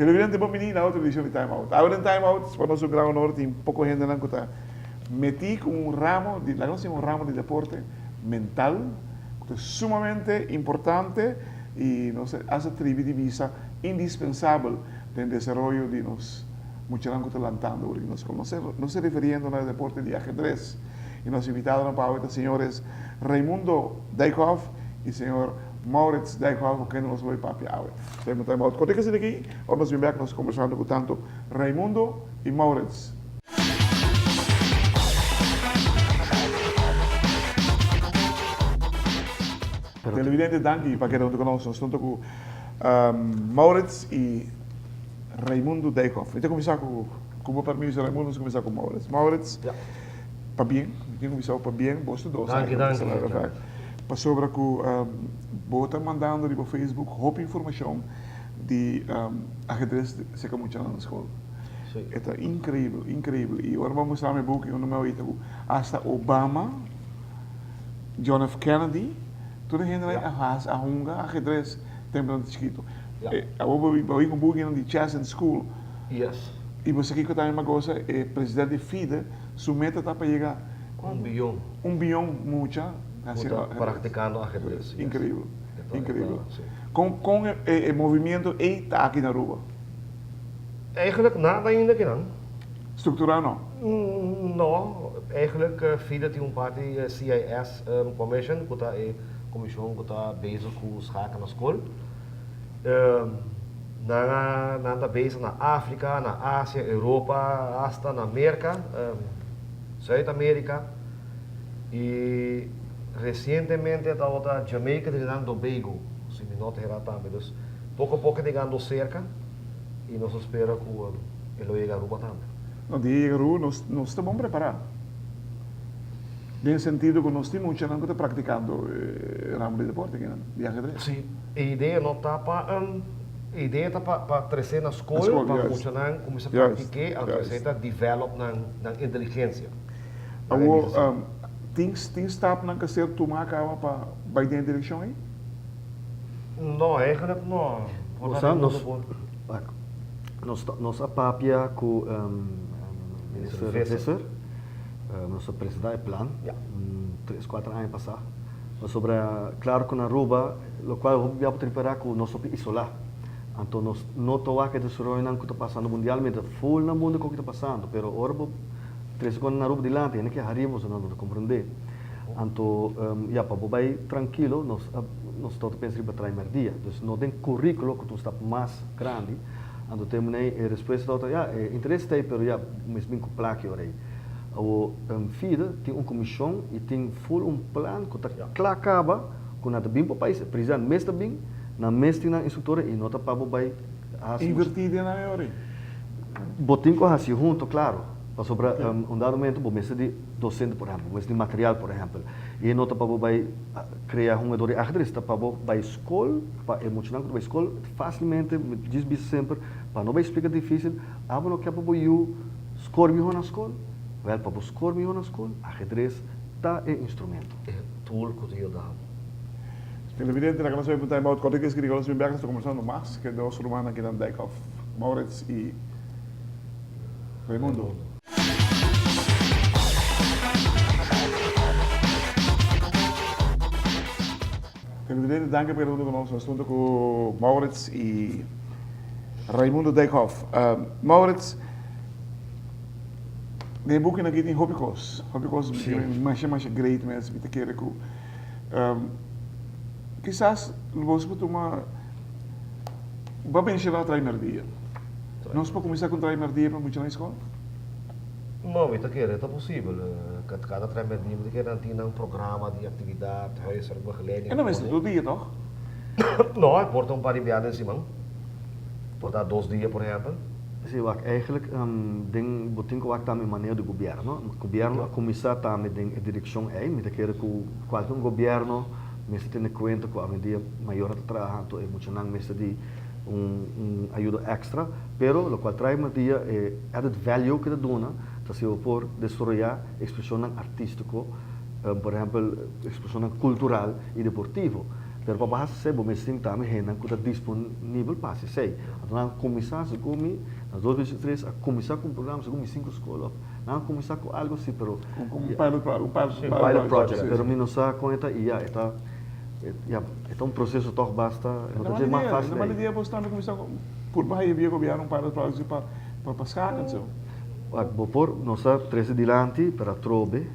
Televidente bon bini na otro edicion di Time Out. Awe den Time Out pa nos un gran honor tin poco hendenan cu ta meti cu un ramo di, laga nos tin un ramo di deporte mental cu ta sumamente importante y nos a hasta tribi di bisa indispensabel den desaroyo di nos muchanan cu ta lantando ora di nos scol. Nos ta referiendo na e deporte di ajedrez y nos invitadonan pa awe ta señores Raimundo Dijkhoff y señor Maurits Dijkhoff cu kende nos lo bay papia awe. Time Time Out. Kote kesi aki ora nos bin bek nos kombersando ku tanto Raimundo i Maurits. Televidente danki pa keda huntu ku nos. Nos huntu ku Maurits i Raimundo Dijkhoff. Mi ta kuminsá ku ku bo permiso Raimundo nos kuminsá ku Maurits. Maurits pabien mi tin kuminsá ku pabien boso dos. Danki danki. Pasobra ku bo ta mandando riba Facebook hopi informashon di ahedres serka muchanan na skol. E ta inkreibel, inkreibel. I ora bo a mustra mi e buki unda mi a oita ku asta Obama, John F. Kennedy, tur e hendenan a hasi, a hunga ahedres tempunan di chikitu. Awor bo a oí ku bukinan di Chess in School. I bo sa kiko tambe mi a gosa? E presidente di FIDE su meta ta pa yega. Un biyon. Un biyon mucha Ku ta praktikando ahedres. Inkreibel, inkreibel. Kon kon e movimiento ei ta aki na Aruba? Eigenlijk nada ainda kinan. Strukturá no? No, eigenlijk FIDE tin un parti CIS Commission ku ta e komishon ku ta bezig ku schaken na skol. Nan a nan ta bezig na Afrika, na Asia, Europa, hasta na Merka. Zuid Amerika y recientemente tabata Jamaica Trinidad Tobago si mi no ta hera tambe dus poco a poco e ta yegando cerca y nos ta spera cu e lo yega Aruba tambe. No di yega Aruba nos nos ta bon prepara den sentido cu nos tin muchanan cu ta practicando e ramo di deporte akinan di ajedrez. Si, e idea no ta pa e idea ta pa pa trece na scol pa muchanan cuminsa practique anto esey ta develop nan nan inteligencia. Awor, tin tin stapnan ku a ser tumá kaba pa bai den e direkshon ei? No, eigenlijk no. Bo sa, nos, nos, nos a papia ku Minister Visser, nos a presentá e plan un tres, kuater aña pasá, pasobra klaro ku na Aruba, lokual hopi bia bo ta ripará ku nos hopi isolá. Anto nos no ta wak e desaroyonan ku ta pasando mundialmente, ful na mundu ku ta pasando, pero ora bo trese kon na Aruba dilanti, hende ke hariba boso nan no ta komprendé. Anto, ya, pa bo bai trankilo, nos a nos ta pensa riba trae merdia. Dus no den kurikulo ku ta un stap mas grandi. Anto te manera e respuesta tabata, ya, e interes ta ei, pero ya, mes bin ku plaki ora ei. Awor, FIDE tin un komishon i tin ful un plan ku ta kla kaba ku nan ta bin pa pais, e president mes ta bin, nan mes tin nan instruktoren i no ta pa bo bai hasi. Invertí den nan e ora ei. Bo tin ku hasi hunto, klaro, pasobra un dado momento bo mester di docente, por ehempel, bo mester di material, por ehempel, i no ta pa bo bai krea hungador di ajedrez, ta pa bo bai skol, pa e muchanan ku ta bai skol fásilmente, mi djis bisa semper, pa no bai splika difísil, abo no ke pa bo yu skor mihó na skol? Wèl, pa bo skor mihó na skol, ajedrez ta e instrumento. E tool ku ta yuda bo. Televidente, laga nos bai punta about kote kes Grigolos bin bek nos ta kombersando mas ke dos rumannan kinan Dijkhoff, Maurits i Raimundo. Televidente, danki pa keda huntu ku nos. Nos ta huntu ku Maurits i Raimundo Dijkhoff. Maurits, Den e bukinan aki tin hopi kos, hopi kos masha masha great mes, mi ta kere ku kisas lo boso por tuma, bo a menshoná trai merdia, nos por kuminsá ku trai merdia pa muchanan di skol? No, mi ta kere ta posibel, kada trai merdia mi ta kere nan tin nan programa di aktividat, huiswerkbegeleiding. E no mester tur dia tòg? No, e por ta un par di biaha den siman, por ta dos dia por ehèmpel. Sí, wak, eigenlijk den bo tin ku wak tambe maneho di gobièrnu. Gobièrnu a kuminsá tambe den e direkshon ei. Mi ta kere ku kualke un gobièrnu Mester tene kuenta ku awendia mayornan ta traha anto e muchanan mester di un un ayudo èkstra, pero lokual trae merdia e added value ku e ta duna ta si bo por desaroyá ekspreshonnan artístiko, por ehèmpel ekspreshonnan kultural i deportivo. Pero pa bo hasi esei bo mester tin tambe hendenan ku ta disponibel pa hasi esei. Anto nan a kuminsá segun mi na 2023 a kuminsá ku un programa segun mi sinku skol òf nan a kuminsá ku algu así pero Un pilot pro, un pilot, un pilot project, pero mi no sa kon e ta i ya e ta ya e ta un proseso tòg basta no ta dje mas fásil ei. Na dia bos tambe kuminsá ku purba haya via gobièrnu un pilot project pa pa schaken so. Wak bo por nos a trese dilanti pero atrobe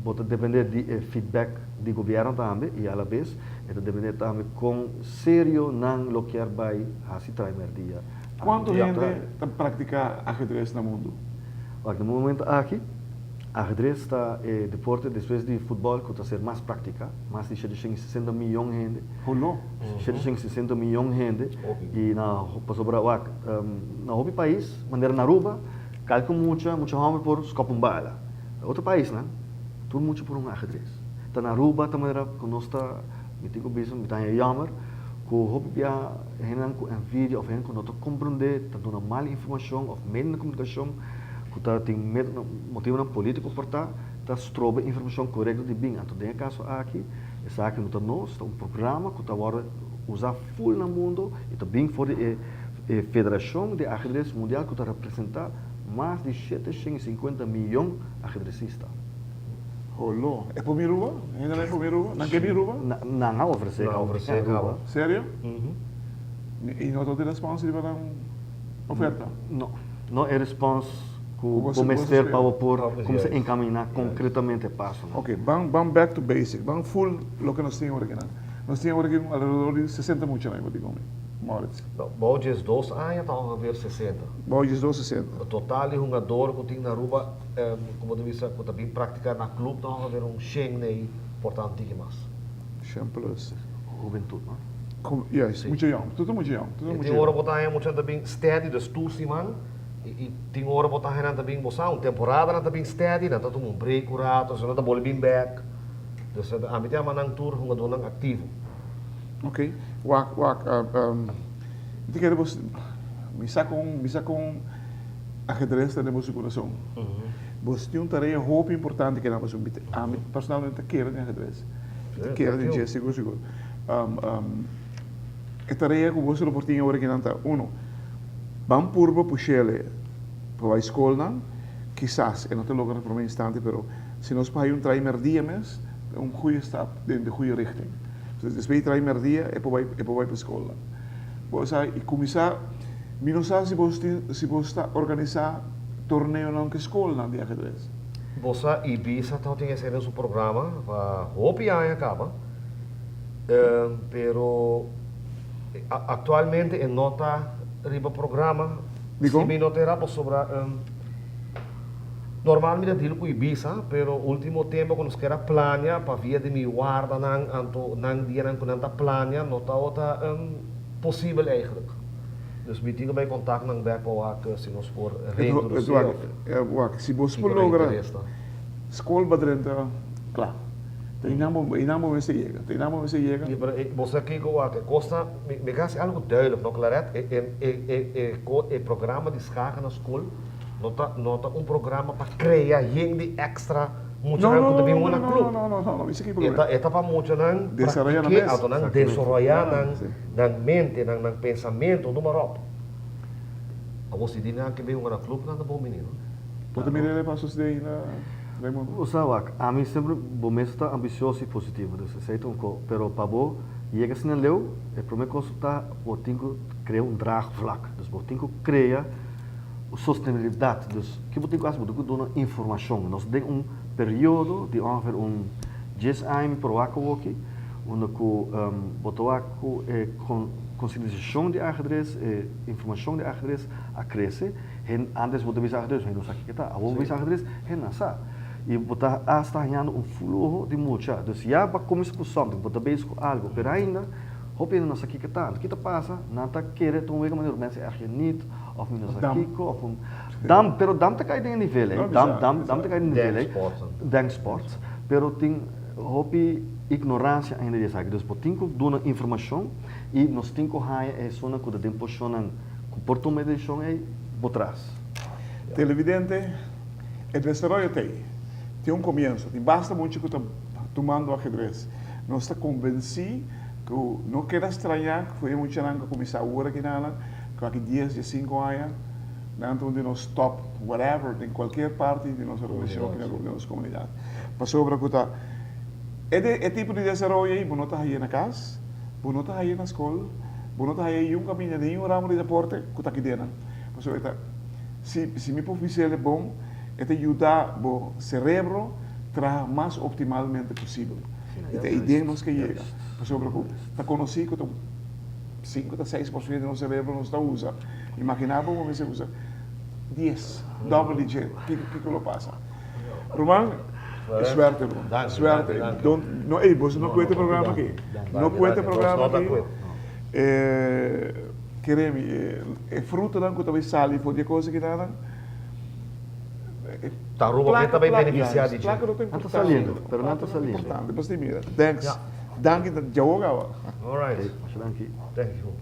bo ta depende di e feedback di gobièrnu tambe i alabes e ta depende tambe kon serio nan lo kier bai hasi trae merdia. Kuantu hende ta praktiká ahedres na mundu? Wak na momento aki Ahedres ta e deporte despues di futbòl ku ta ser mas praktiká, mas di 760 miyon hende. Holo. 760 miyon hende i na pasobra wak na hopi pais manera na Aruba kalke mucha mucha hòmber por skòp un bala. Otro paisnan tur mucha por hunga ahedres. Ta na Aruba ta manera ku nos ta mi tin ku bisa mi ta haña yòmer ku hopi bia hendenan ku envidia òf hende ku no ta komprondé ta duna mal informashon òf medio di komunikashon ku ta tin motibunan polítiko por ta, ta stroba informashon korekto di bin. Anto den e kaso aki, esaki no ta nos, ta un programa ku ta wòrdu usá ful na mundu i ta bin for di e e Federashon di Ahedres Mundial ku ta representá mas di 750 miyon ahedresista. Holo. E por bin Aruba? Hendenan e por bin Aruba? Nan ke bin Aruba? Nan a ofresé Nan a ofresé Aruba. Serio? I no ta tin respons riba nan oferta? No. No e respons ku bo mester pa bo por kuminsá enkaminá konkretamente e pasonan. Ok, ban ban back to basic, ban full loke nos tin awor akinan. Nos tin awor aki alrededor di 60 muchanan, bo di komi, Maurits. No, bou 12 aña ta ongeveer 60. Bou 12, 60. E total di hungador ku tin na Aruba, komo ta bisa, ku ta bin praktiká na club ta ongeveer un shen nei, por ta un tiki mas. Shen plus. Hubentut, no? Juist, mucha yong. Tur ta mucha yong. Tur ta mucha yong. Tin ora bo ta haña mucha nan ta bin steady, dus tur siman, i tin ora bo ta haña nan ta bin, bo sa, un temporada nan ta bin steady, nan ta tuma un break un rato, asina nan ta bolbe bin bek. Dus ami ta yama nan tur hungadónan aktivo. Ok, wak, wak, mi ta kere bo, mi sa kon, mi sa kon ahedres ta den boso kurason. Boso tin un tarea hopi importante ke nan boso, ami personalmente ta kere den ahedres. Mi ta kere den dje, sigur sigur. E tarea ku boso lo por tin awor akinan ta, uno, ban purba push'ele pa bai skolnan, kisas e no ta logra na prome instante, pero si nos por haña un trai merdia mes, ta un goeie stap den de goeie richting. Entonces despues di trai merdia e por bai e por bai pa skolnan. Bo sa i kuminsá, mi no sa si boso tin si boso ta organisá torneonan ku e skolnan di ajedrez. Bo sa Ibiza tabatin esei den su programa pa hopi aña kaba. Pero actualmente e no ta riba programa. Dikon? Si mi no ta era pasobra normal mi ta deal ku Ibiza pero ultimo tempo ku nos kera plania pa via di mi wardanan anto nan dianan ku nan ta plania no tabata posibel eigenlijk. Dus mi tin ku bai kontak nan bek pa wak si nos por reintroduci of Wak, si bo kiko por nan logra interes ta. Skol pa drenta kla. Ta einan bo, einan bo mester yega. Ta einan bo mester yega. Sí, pero bo sa kiko wak, e kos ta, mi, mi ke hasi algu duidelijk, no Claret, e, e, e, e, e ko, e programa di schaken na skol no ta, no ta un programa pa krea hende extra No, muchanan no, ku ta no, bin no, na no, club. no, no, no, no, no, mi sa kiko E bo ta, e ta pa muchanan Desaroyá nan praktiké, mes. anto nan Exactamente. desaroyá nan, Sí. nan mente, nan, nan pensamentu, noem maar op. Awor si di nan ke bin hunga na club nan ta bon bini, no? Bo ta mira e pasos di ainda, Raimundo? Bo sa wak, ami semper bo mes ta ambisioso i positivo, dus esei ta un ko. Pero pa bo yega asina leu, e prome kos ta bo tin ku krea un draagvlak. Dus bo tin ku krea un sostenibilidat. Dus ke bo tin ku hasi? Bo tin ku duna informashon. Nos den un periodo di ongeveer un dies aña mi por wak awoki, unda ku bo ta wak ku e konsientisashon di ahedres, e informashon di ahedres a krese. Hen antes bo ta bisa ahedres, hen no sa kiko ta. Awor bo bisa ahedres, hen nan sa. I bo ta hasta hañando un fluho di mucha. Dus ya bo a kuminsá ku something, bo ta bezig ku algu, pero ainda hopi hende no sa kiko ta. Anto ki ta pasa? Nan ta kere ta un wega manera mensen erg je niet, òf mi no sa kiko, òf un dam, pero dam ta kai den e nivel ei. Dam, dam, dam ta kai den e nivel ei. Denksport. Pero tin hopi. ignoransia ainda di esaki. Dus bo tin ku duna informashon i nos tin ku haña e esunnan ku ta den posishonnan ku por tuma e desishon ei bo tras. Televidente, e desaroyo t'ei. Tin un komienso. Tin basta mucha ku ta tumando ahedres. Nos ta konvensí ku no keda strañá ku e muchanan ku a kuminsá awor aki nan, ku aki dies, diesinku aña, nan ta un di nos top whatever den kualkier parti di nos organisashon aki den nos komunidat. Pasobra ku ta e e tipo di desaroyo ei bo no ta haye na kas, bo no ta haye na skol, bo no ta haye yun kaminda den yun ramo di deporte ku ta aki den nan. Pasobra e ta si si mi por bis'el e bon e ta yuda bo serebro traha mas optimalmente posibel. I ta ei den nos ke yega. Pasobra ku ta konosí ku ta 5 ta 6% di nos cerebro nos ta usa. Imagina bo bo mester usa 10, dobbel di dje, kiko kiko lo pasa. Ruman, suerte ruman, suerte. Don't, no, ey, boso no cuete programa aki. No cuete programa aki. Eh, kere mi, e frutonan cu ta bay sali for di e cos aki nan, Ta Aruba mes ta bay beneficia di dje. Placa no ta Nan ta saliendo, pero nan ta saliendo. Importante, basta mira. Thanks. Danki, djawo gawa. All right. Masha danki. Thank you.